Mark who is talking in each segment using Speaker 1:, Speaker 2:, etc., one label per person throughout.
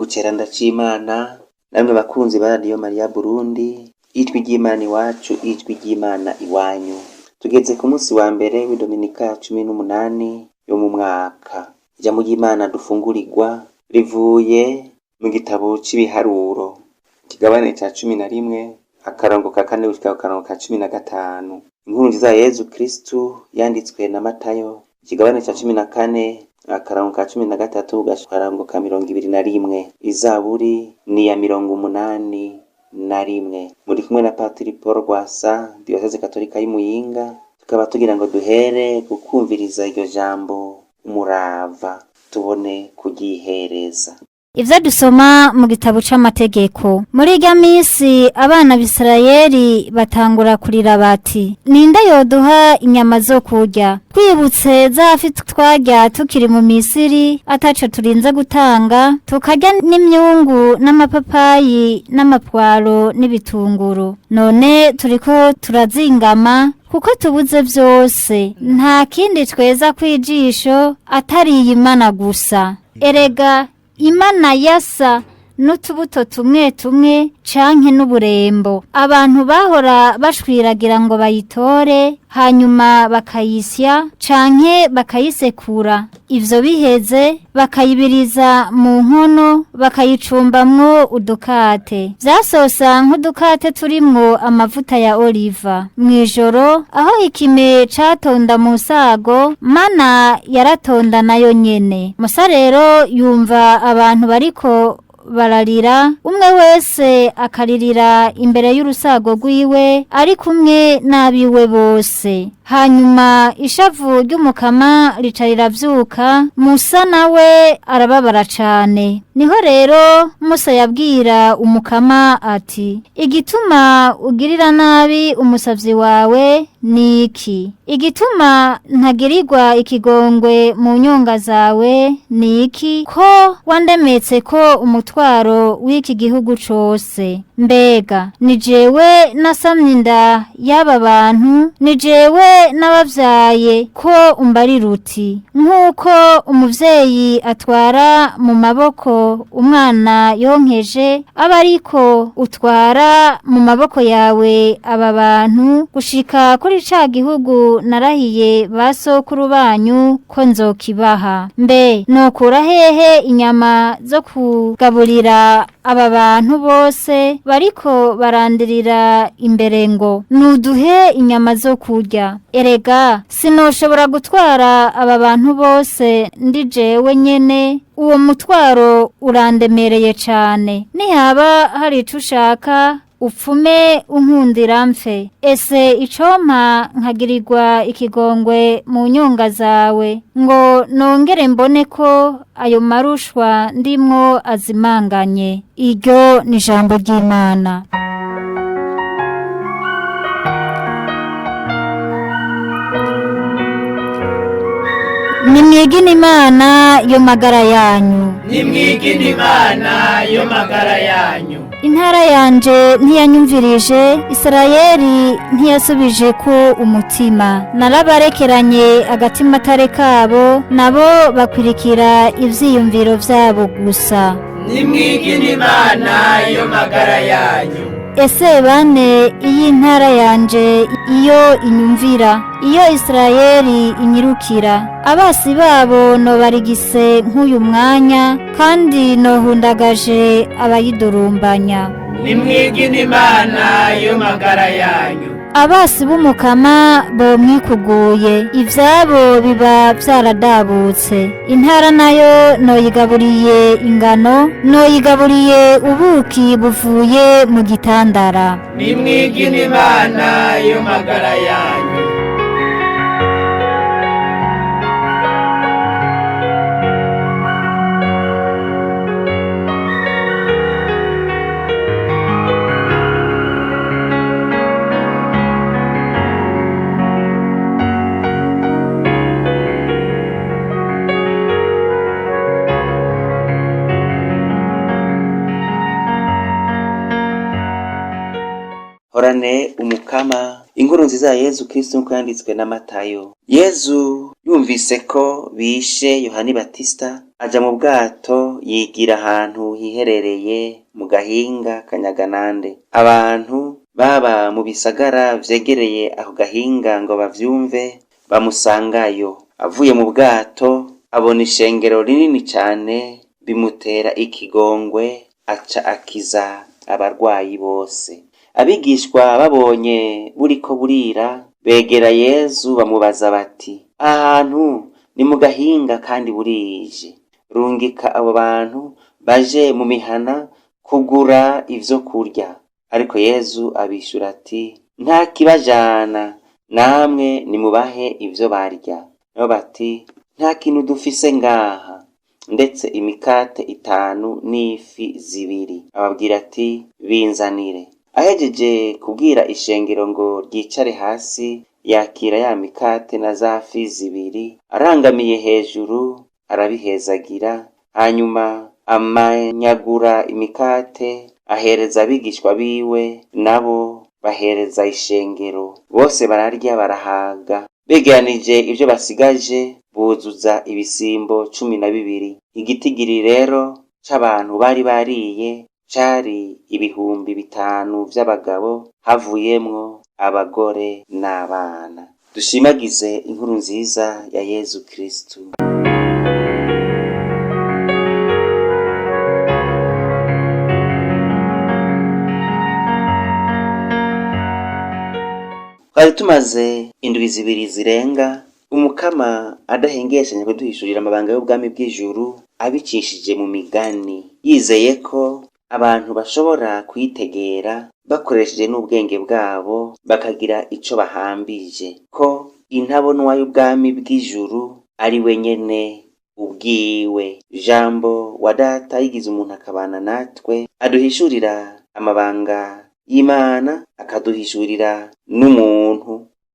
Speaker 1: Gihugu ceranda c'Imana, namwe bakunzi ba Radiyo Mariya Burundi, ijwi ry'Imana iwacu, ijwi ry'Imana iwanyu. Tugeze ku munsi wa mbere w'idominika ya 18 yo mu mwaka. Ijambo ry'Imana dufungurirwa rivuye mu gitabo c'ibiharuro, ikigabane ca 11, akarongo ka 4 gushika ku karongo ka 15. Inkuru nziza ya Yezu Kristu yanditswe na Matayo, ikigabane ca 14, akarongo ka 13 gushika ku karongo ka 21. Izaburi ni iya 81. Muri kumwe na Patiri Paul Rwasa, Diyoseze Katolika y'i Muyinga, tukaba tugira ngo duhere kukumviriza iryo jambo umurava, tubone kuryihereza.
Speaker 2: Ivyo dusoma mu gitabo c'amategeko. Muri irya misi abana b'Isirayeli batangura kurira bati: "Ninde yoduha inyama zo kurya? Twibutse za fi twarya tukiri mu Misiri ataco turinze gutanga, tukarya n'imyungu n'amapapayi n'amapwaro n'ibitunguru. None turiko turazingama kuko tubuze vyose, nta kindi tweza kwijisho atari iyi mana gusa. Erega imana yasa n'utubuto tumwe tumwe canke n'uburembo abantu bahora bashwiragira ngo bayitore, hanyuma bakayisya canke bakayisekura, ivyo biheze bakayibiriza mu nkono, bakayicumbamwo udukate vyasosa nk'udukate turimwo amavuta ya oliva. Mw'ijoro aho ikime catonda mu sago, mana yaratonda nayo nyene. Musa rero yumva abantu bariko bararira, umwe wese akaririra imbere y'urusago rwiwe ari kumwe n'abiwe bose. Hanyuma ishavu ry'umukama rica riravyuka, Musa nawe arababara cane. Niho rero Musa yabwira umukama ati: "Igituma ugirira nabi umusavyi wawe ni iki? Igituma ntagirirwa ikigongwe mu nyonga zawe ni iki? Ko wandemetse ko umutwaro w'iki gihugu cose? Mbega ni jewe nasamye inda y'aba bantu, ni jewe n'abavyaye, ko umbarira uti: nk'uko umuvyeyi atwara mu maboko umwana yonkeje, aba ariko utwara mu maboko yawe aba bantu gushika kuri ca gihugu narahiye ba sokuru banyu ko nzokibaha. Mbe nokura hehe inyama zo kugaburira aba bantu bose bariko barandirira imbere ngo nuduhe inyama zo kurya? Erega sinoshobora gutwara aba bantu bose ndi jewe nyene, uwo mutwaro urandemereye cane. Nihaba hari ico ushaka, upfume unkundira mfe. Ese icompa nkagirirwa ikigongwe mu nyonga zawe, ngo nongere mbone ko ayo marushwa ndimwo azimanganye." Iryo ni ijambo ry'Imana. Nimwigine Imana yo magara yanyu.
Speaker 3: Nimwigine Imana yo magara yanyu.
Speaker 2: Intara yanje ntiyanyumvirije, Isirayeli ntiyasubije ko umutima. Narabarekeranye agatima atari kabo, nabo bakwirikira ivyiyumviro vyabo gusa.
Speaker 3: Nimwigine Imana yo magara yanyu.
Speaker 2: Ese bane iyi ntara yanje iyo inyumvira, iyo Isirayeli inyirukira, abasi babo nobarigise nk'uyu mwanya, kandi nohundagaje abayidurumbanya.
Speaker 3: Nimwigine Imana yo magara yanyu.
Speaker 2: Abasi b'umukama bomwikuguye, ivyabo biba vyaradabutse. Intara nayo noyigaburiye ingano, noyigaburiye ubuki buvuye mu gitandara.
Speaker 3: Nimwigine Imana yo magara yanyu.
Speaker 1: Horane umukama. Inkuru nziza ya Yezu Kristu nkuko yanditswe na Matayo. Yezu yumvise ko bishe Yohani Batista, Aja mu bwato yigira ahantu hiherereye mu gahinga kanyaganande. Abantu baba mu bisagara vyegereye ako gahinga ngo bavyumve, bamusangayo. Avuye mu bwato abona ishengero rinini cane, bimutera ikigongwe, aca akiza abarwayi bose. Abigishwa babonye buriko burira, begera Yezu bamubaza bati: ahantu ni mu gahinga kandi burije, rungika abo bantu baje mu mihana kugura ivyo kurya. Ariko Yezu abishura ati: nta kibajana, namwe nimubahe ivyo barya. Nabo bati: nta kintu dufise ngaha, ndetse imikate 5 n'ifi 2. Ababwira ati: binzanire. Ahejeje kubwira ishengero ngo ryicare hasi, yakira ya mikate na za fi 2, arangamiye hejuru arabihezagira, hanyuma amanyagura imikate ahereza abigishwa biwe, nabo bahereza ishengero. Bose bararya barahaga. Begeranije ivyo basigaje buzuza ibisimbo 12. Igitigiri rero c'abantu bari bariye cari 5,000 vy'abagabo, havuyemwo abagore n'abana. Dushimagize inkuru nziza ya Yezu Kristu. Twari tumaze indwi 2 zirenga Umukama adahengeshanya kuduhishurira amabanga y'ubwami bw'ijuru abicishije mu migani, yizeye ko abantu bashobora kuyitegera bakoresheje n'ubwenge bwabo bakagira ico bahambije, ko intabonwa y'ubwami bw'ijuru ari we nyene ubwiwe. Jambo wa Data yigize umuntu akabana natwe, aduhishurira amabanga y'Imana, akaduhishurira n'umuntu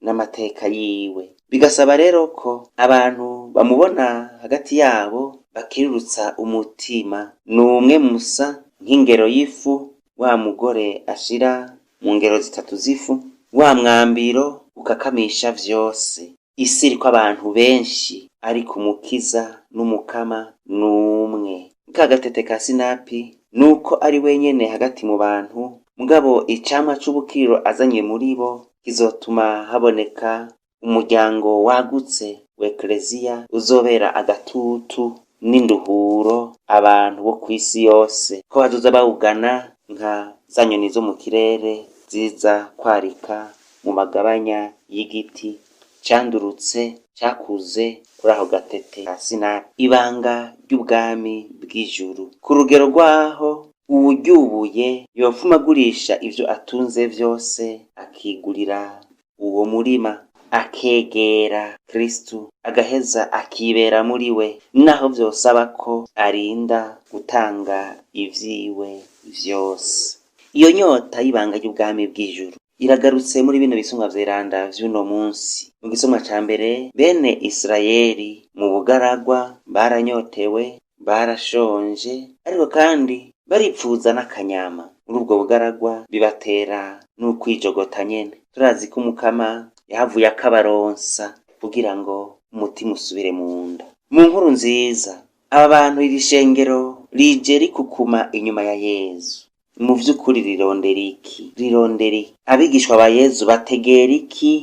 Speaker 1: n'amateka yiwe. Bigasaba rero ko abantu bamubona hagati yabo bakirurutsa umutima. Ni umwe musa nk'ingero y'ifu wa mugore ashira mu ngero 3 z'ifu, wa mwambiro ukakamisha vyose. Isi iriko abantu benshi, ariko Umukiza n'Umukama n'umwe. Ka gatete ka sinapi nuko ari wenyene hagati mu bantu, mugabo icamwa c'ubukiriro azanye muri bo kizotuma haboneka umuryango wagutse wa Ekleziya uzobera agatutu n'induhuro abantu bo kw'isi yose, ko bazoza bawugana nka za nyoni zo mu kirere ziza kwarika mu magabanya y'igiti candurutse cakuze kuri aho gatete ka sinapi. Ibanga ry'ubwami bw'ijuru ku rugero rwaho uwuryubuye yopfuma agurisha ivyo atunze vyose akigurira uwo murima, akegera Kristu, agaheza akibera muri we, naho vyosaba ko arinda gutanga ivyiwe vyose. Iyo nyota y'ibanga ry'ubwami bw'ijuru iragarutse muri bino bisumwa vyeranda vy'uno munsi. Mu gisomwa ca mbere, bene Isirayeli mu bugaragwa baranyotewe, barashonje, ariko kandi baripfuza n'akanyama. Muri ubwo bugaragwa bibatera n'ukwijogota nyene. Turazi ko Umukama yahavuye akabaronsa kugira ngo umutima usubire mu nda. Mu nkuru nziza, aba bantu iri shengero rije rikukuma inyuma ya Yezu. Mu vy'ukuri rirondera iki? Rirondera iki? Abigishwa ba Yezu bategera iki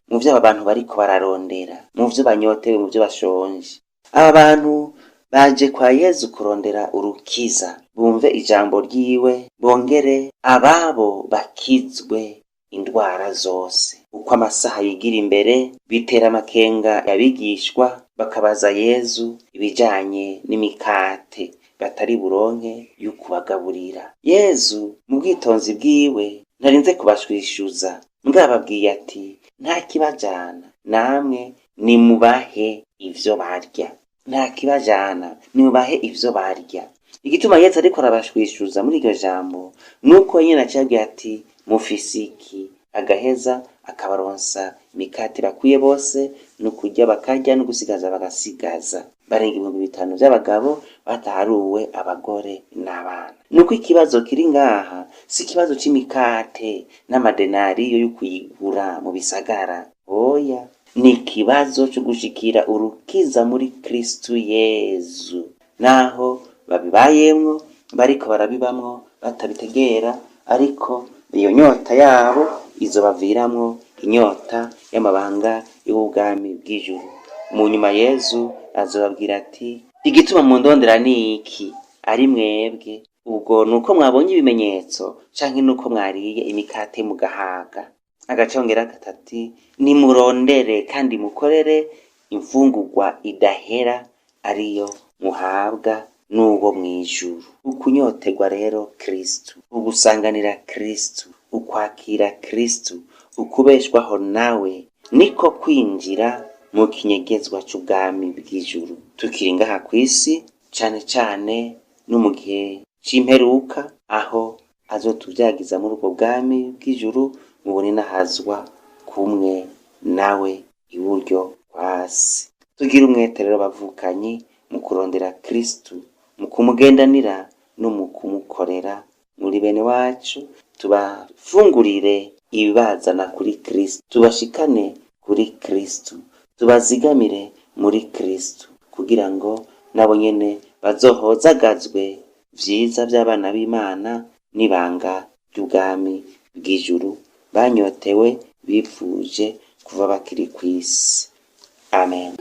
Speaker 1: mu vyo aba bantu bariko bararondera, mu vyo banyotewe, mu vyo bashonje? Aba bantu baje kwa Yezu kurondera urukiza, bumve ijambo ryiwe, bongere ababo bakizwe indwara zose. Uko amasaha yigira imbere, bitera amakenga abigishwa, bakabaza Yezu ibijanye n'imikate batari buronke yo kubagaburira. Yezu mu bwitonzi bwiwe ntarinze kubashwishuza, mbwababwiye ati: nta kibajana, namwe nimubahe ivyo barya. Nta kibajana, nimubahe ivyo barya. Igituma Yezu ariko arabashwishuza muri iryo jambo nuko nyene acabwira ati: mufise iki? Agaheza akabaronsa imikate bakwiye bose, nukurya bakarya, no gusigaza bagasigaza. Barenga 5,000 vy'abagabo bataharuwe abagore n'abana. Nuko ikibazo kiri ngaha si ikibazo c'imikate n'amadenariyo yo kuyigura mu bisagara, oya, ni ikibazo co gushikira urukiza muri Kristu Yezu. Naho babibayemwo, bariko barabibamwo batabitegera, ariko iyo nyota yabo izobaviramwo inyota y'amabanga y'ubwami bw'ijuru. Mu nyuma Yezu azobabwira ati: igituma mundondera ni iki? Ari mwebwe ubwo nuko mwabonye ibimenyetso, canke nuko mwariye imikate mugahaga? Agaca yongera ati: nimurondere kandi mukorere imfungurwa idahera, ariyo muhabwa n'uwo mw'ijuru. Ukunyoterwa rero Kristu, ugusanganira Kristu, ukwakira Kristu, ukubeshwaho nawe, niko kwinjira mu kinyegezwa c'ubwami bw'ijuru. Tukiri ngaha kw'isi, cane cane no mu gihe c'imperuka, aho azotuvyagiza muri ubwo bwami bw'ijuru mu buninahazwa kumwe nawe iburyo kwa se. Tugire umwete rero bavukanyi mu kurondera Kristu, mu kumugendanira no mu kumukorera muri bene wacu, tubafungurire ibibazana kuri Kristu, tubashikane kuri Kristu, tubazigamire muri Kristu, kugira ngo nabo nyene bazohozagazwe vyiza vy'abana b'Imana n'ibanga ry'ubwami bw'ijuru banyotewe bipfuje kuva bakiri kw'isi. Amen.